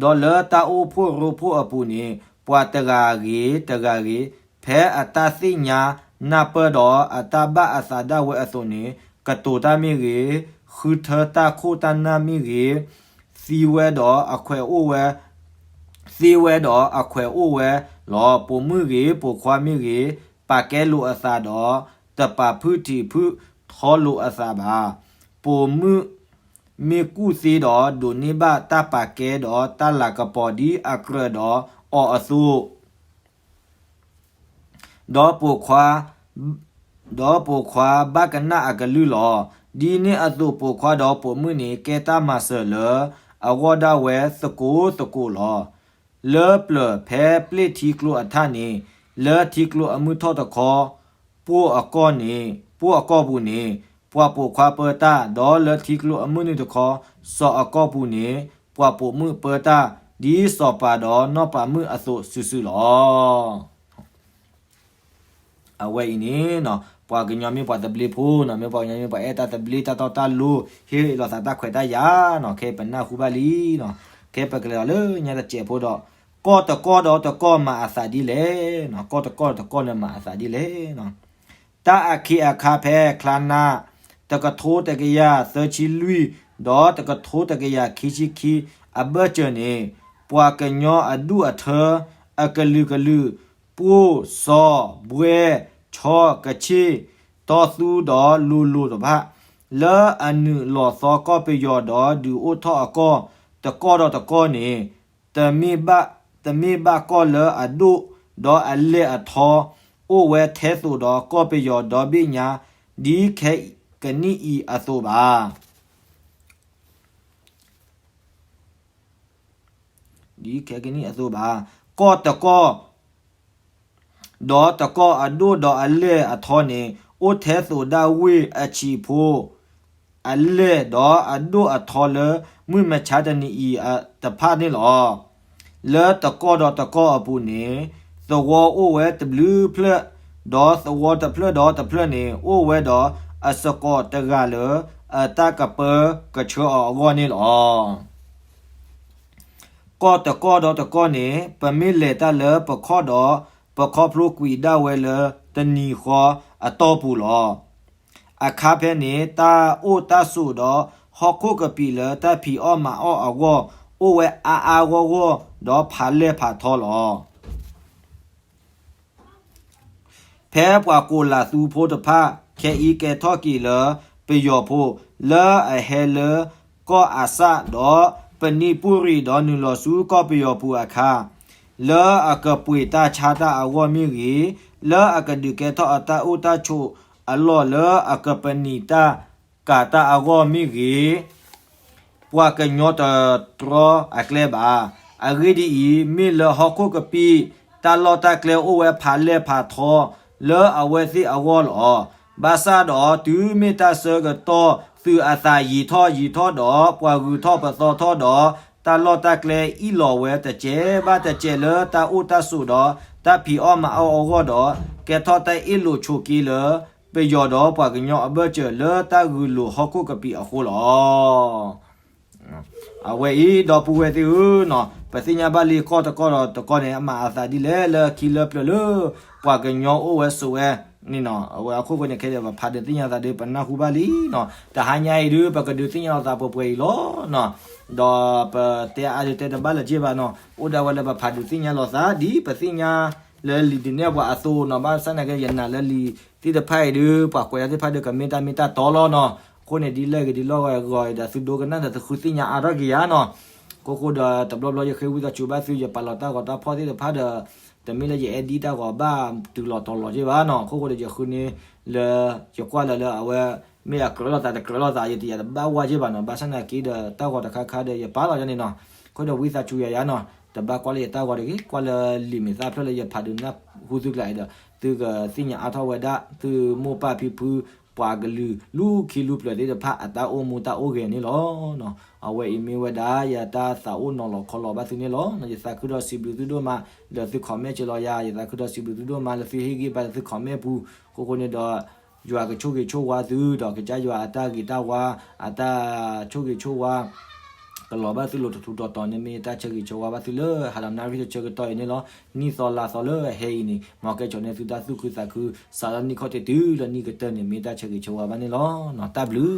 ဒီးလၢတၢ်အိၣ်ဖှိၣ်ရိဖှိၣ်အပူၤန့ၣ် ပှၤတဂၤဂ့ၤတဂၤဂ့ၤ ဖဲအတၢ်သ့ၣ်ညါနၢ်ပၢၢ်ဒီးအတၢ်ဘၣ်အသးဒၣ်ဝဲအသိးန့ၣ် ကတိၤတၢ်မ့ၢ်ဂ့ၤ, ဃုထၢတၢ်ခိၣ်တၢ်နၢ်မ့ၢ်ဂ့ၤ, သံဝဲဒီးအခွဲးအိၣ်ဝဲ သ့ဝဲဒီးအခွဲးအိၣ်ဝဲလီၤ. ပိာ်မုၣ်ဂ့ၤ ပိာ်ခွါမ့ၢ်ဂ့ၤ, ပာ်ကဲလိာ်အသးဒီး တပာ်ဖုၣ်ထံးဖုၣ်ထီလိာ်အသးဘၣ်. ပိာ်မုၣ်မ့ၢ်ကူၣ်သ့ဒီး ဒိးန့ၢ်ဘၣ်တၢ်ပာ်ကဲဒီးတၢ်လၤကပီၤဒ်အကြၢးဒီးအီၤအသိး ဒီးပိာ်ခွါ ဒီးပိာ်ခွါဘၣ်ကနၣ်အကလုၢ်လီၤ. ဒ်န့ၣ်အသိး ပိာ်ခွါဒီးပိာ်မုၣ်န့ၣ် ကဲတၢ်မၤစၢၤလၢအဂီၢ်ဒၣ်ဝဲသကိးသကိးလီၤ. လၢပျၢၤဖဲပျ့ၢ်ထံကျိအထၣ်န့ၣ် လၢထံကျိအမုၢ်ထီၣ်တခီ ပိၢ်အကီၢ်န့ၣ် ပိၢ်အကီၢ်ပူၤန့ၣ် ပှၤပိာ်ခွါပၢတၢ်, ဒီးလၢထံကျိအမုၢ်နုာ်တခီ စီၤအကီၢ်ပူၤန့ၣ် ပှၤပိာ်မုၣ်ပၢတၢ် ဒ်စီၤပၤဒီးနီၢ်ပၤမုၣ်အသိးစုာ်စုာ်လီၤ. အဝဲအံၤန့ၣ် ပှၤကညီမ့ၢ်ပှၤသဘျ့ဖိနီၤ, မ့ၢ်ပှၤကညီမ့ၢ်ပှၤအဲၣ်တၢ်သဘျ့တၢ်တီတၢ်လိၤ ဟ့ၣ်လီၤသးတၢ်ခွဲးတၢ်ယာ်နီၤ, ခဲအံၤပနၢ်ဟူဘၣ်လံနီၤ, ခဲအံၤပကလဲၤဒီးလၢညါတစဲးဖိဒီး ကီၢ်တကီၢ်ဒီးတကီၢ်မၤအသးဒ်လဲၣ်နီၤ, ကီၢ်တကီၢ်ဒီးတကီၢ်န့ၣ်မၤအသးဒ်လဲၣ်နီၤ. တၢ်အခ့အခါဖဲချါနါ တကထိတကယၤသၢဆံလွံၢ် ဒီးတကထိတကယၤခံဆံခံအဘၢၣ်စၢၤန့ၣ် ပှၤကညီအဒူၣ်အထၢ အကလုာ်ကလုာ် ပှိၢ်စီၤဘှဲၣ် ဆီကဆ့ၣ် တီသူဒီးလိၤလိၤတဖၣ် လၢအနုာ်လီၤသီကီၢ်ပယီၤဒီးဒုးအိၣ်ထီၣ်အကီၢ်တကီၢ်ဒီးတကီၢ်န့ၣ် တမ့ၢ်ဘၣ်, တမ့ၢ်ဘၣ်ကီၢ်လၢအဒိၣ် ဒီးအလဲၢ်အထီ အိၣ်ဝဲထဲသိးဒီးကီၢ်ပယီၤဒီဘ့ၣ်ညါ ဒ်ခဲကနံၣ်အံၤအသိးဘၣ်. ဒ်ခဲကနံၣ်အသိးဘၣ်. ကီၢ်တကီၢ် ဒီးတကီၢ်အဒိၣ်ဒီးအလဲၢ်အထီန့ၣ် အိၣ်ထဲသိးဒၣ်ဝ့ၢ်အဆံးဖိ အလဲၢ်ဒီးအဒိၣ်အထီလၢ မုၢ်မဆါတနံၤအံၤတဖၣ်န့ၣ်လီၤ. လၢတကီၢ်ဒီးတကီၢ်အပူၤန့ၣ် သဝီအိၣ်ဝဲတဘျုးဖျၢၣ်, ဒီးသဝီတဖျၢၣ်ဒီးတဖျၢၣ်န့ၣ် အိၣ်ဝဲဒီးအစကိးတဂၤလၢ အတၢ်ကပၢကဆှၢအီၤအဂီၢ်န့ၣ်လီၤ. ကီၢ်တကီၢ်ဒီးတကီၢ်န့ၣ် ပမ့ၢ်လဲၤတၢ်လၢပခီၣ်ဒီး ပခီဖျိကွံာ်ဒၣ်ဝဲလၢတနံၤဃီအတီၢ်ပူၤလီၤ. အခါဖဲန့ၣ် တၢ်အိၣ်တၢ်ဆိးဒီးဟီၣ်ခိၣ်ကပံာ်လၢတၢ်ဖံးအီၣ်မၤအီၣ်အဂီၢ် အိၣ်ဝဲအါအါဂီၢ်ဂီၢ်ဒီးဖးလဲၢ်ဖးထီလီၤ. ဖဲပှၤကိးလးသူဖိတဖၣ် ခဲအံၤကဲထီၣ်က့ၤလၢပယီၤဖိ လၢအဟဲလၢကီၢ်အစၣ်ဒီး ပနံၣ်ပူၤရံၤဒီးနုာ်လီၤဆူကီၢ်ပယီၤပူၤအခါ လၢအကပှ့ၤတၢ်ဆါတၢ်အဂီၢ်မ့ၢ်ဂ့ၤ, လၢအကပနံာ်တၢ်ကၤတၢ်အဂီၢ်မ့ၢ်ဂ့ၤ, ပှၤကညီတတြီအကျဲဘၣ်. အဂ့ၢ်ဒ်အံၤ, မ့ၢ်လၢဟီၣ်ခိၣ်ကပံာ် တၢ်လီၢ်တၢ်ကျဲအိၣ်ဝဲဖးလဲၢ်ဖးထီ လၢအဝဲသ့ၣ်အဂီၢ်လီၤ. ဘၣ်ဆၣ်ဒီးတုၤမ့ၢ်တၢ်ဆၢကတီၢ် သုးအသးယံာ်ထီၣ်ယံာ်ထီၣ်ဒီး ပှၤဂုၤထီၣ်ပသီထီၣ်ဒီး တၢ်လီၢ်တၢ်ကျဲအ့ၣ်လိာ်ဝဲတစဲးဘၣ်တစဲးလၢတၢ်အိၣ်တၢ်ဆိးဒီး တၢ်ဖံးအီၣ်မၤအီၣ်အဂီၢ်ဒီး ကဲထီၣ်တၢ်အ့ၣ်လိာ်ဆိးက့လၢ ပယီၤဒီးပှၤကညီအဘၢၣ်စၢၤလၢတၢ်ဂုာ်လိာ်ဟီၣ်ခိၣ်ကပံာ်အဃိလီၤ. အဝဲအံၤ ဒီပုၢ်ဝဲၢ်သ့ၣ်ဧၢ, ပသ့ၣ်ညါဘၣ်လံကီၢ်တကီၢ်ဒီးတကီၢ်န့ၣ် အမၤအသးဒ်လဲၣ်လၢခံလၢပျၢၤလၢ ပှၤကညီအိၣ်ဝဲဆိးဝဲန့ၣ်နီၤ. အဝဲအခိၣ်ဃိန့ၣ် ခဲအံၤပဖးဒုးသ့ၣ်ညါသးဒီး ပနၢ်ဟူဘၣ်လံနီၤ. တဟါညါအံၤဒုး ပကဒုးသ့ၣ်ညါလီၤသးပှဲၤပှဲၤအံၤလီၤနီၤ. ဒီးပတဲအါဒုးတဲတဘၣ်လၢၤက့ဘၣ်နီၤ. အိၣ်ဒၣ်ဝဲလၢပဖးဒုးသ့ၣ်ညါလီၤသး ဒ်ပသ့ၣ်ညါလၢလံာ်ဒုးနဲၣ်ပှၤအသိးနီၤ. ဘၣ်ဆၣ်သနာ်က့ ယနာ်လၢလံာ်သ့ၣ်တဖၣ်အံၤဒုး ပှၤကွဲးတၢ်သ့ၣ်တဖၣ်ဒီး ကမ့ၢ်တၢ်မ့ၢ်တၢ်တီလီၤနီၤ. အဃိန့ၣ် ဒ်လဲၣ်ဂ့ၤဒ်လဲၣ်ဂ့ၤဒီး သုဒိကနၣ်ဒီးသုဃုသ့ၣ်ညါအါထီၣ်က့ၤယၤနီၤ. အခိၣ်ဃိဒီး တဘျီဘျီယဃ့ဝံသးစူၤဘၣ်သု ယပာ်လီၤတၢ်ဂီၤတၢ်ဖီၣ်သ့ၣ်တဖၣ်ဒီး တမ့ၢ်လၢယအဲၣ်ဒ်တၢ်ဂီၤဘၣ်တုၤလီၤတီၤလီၤက့ဘၣ်နီၤ. အခိၣ်ဃိဒီးယဃုန့ၣ်လၢ ယကွၢ်လၢလၢအဝဲ မ့ၢ်အကြၢးလိာ်သးတကြၢးလိာ်သး ယတယာ်တဘၣ်ဝဲက့ဘၣ်နီၤ. ဘၣ်ဆၣ်သနာ်က့ဒီး တၢ်ဂီၤတခါခါဒီး ယပာ်လီၤယၤန့ၣ်နီၤ. အဃိဒီးဝံသးစူၤယၤယၤနီၤ. တဘၣ်ကွၢ်လၢယတၢ်ဂီၤတဂ့ၤ, ကွၢ်လၢလံာ်မဲာ်သၣ်ဖျၢၣ်လၢယဖးဒုးနၢ်ဟူသုကျါအံၤဒီး သုကသ့ၣ်ညါအါထီၣ်ဝဲဒၣ် သုမိၢ်ပၢ်ဖံဖု ပှၤကလုာ် လူၢ်ခံလူၢ်ဖျၢၣ်သ့ၣ်တဖၣ်အတၢ်အိၣ်မူတၢ်အိၣ်ဂဲၤန့ၣ်လီၤ. အဝဲအံၤမ့ၢ်ဝဲဒၣ် ယတၢ်သးအိၣ်နီၤလီၤခီလီၤဘၣ်သုန့ၣ်လီၤ. ယသးခုဒီးစံးဘျုးသုဒိၣ်မး လၢသု comment က့ၤလီၤယၤ, ယသးခုဒီးစံးဘျုးသုဒိၣ်မး လၢသုဟ့ၣ်ဂံၢ်ဘါလၢသု comment ပူၤ, အခိၣ်ဃိန့ၣ်ဒီး ယွၤကဆိၣ်ဂ့ၤဆိၣ်ဝါသု ဒီးကစၢ်ယွၤအတၢ်ဂ့ၤတၢ်ဝါ အတၢ်ဆိၣ်ဂ့ၤဆိၣ်ဝါ ကလီၤဘၣ်သုလိၤထူထူတီတီန့ၣ် မ့ၢ်တၢ်ဆၢဂ့ၤဆၢဝါဘၣ်သုလၢ ဟါဒီးနၣ်ရံၣ်တဆၢကတီၢ်အံၤန့ၣ်လီၤ. နံၣ်သီလါသီလၢအဟဲအံၤန့ၣ် မ်ကဲကၠီၤန့ၢ်သုတၢ်သူၣ်ခုသးခု စးထီၣ်နံၣ်ခီၣ်ထံးတုၤလၢနံၣ်ကတၢၢ်န့ၣ် မ့ၢ်တၢ်ဆၢဂ့ၤဆၢဝါဘၣ်န့ၣ်လီၤ. တၢ်ဘျုး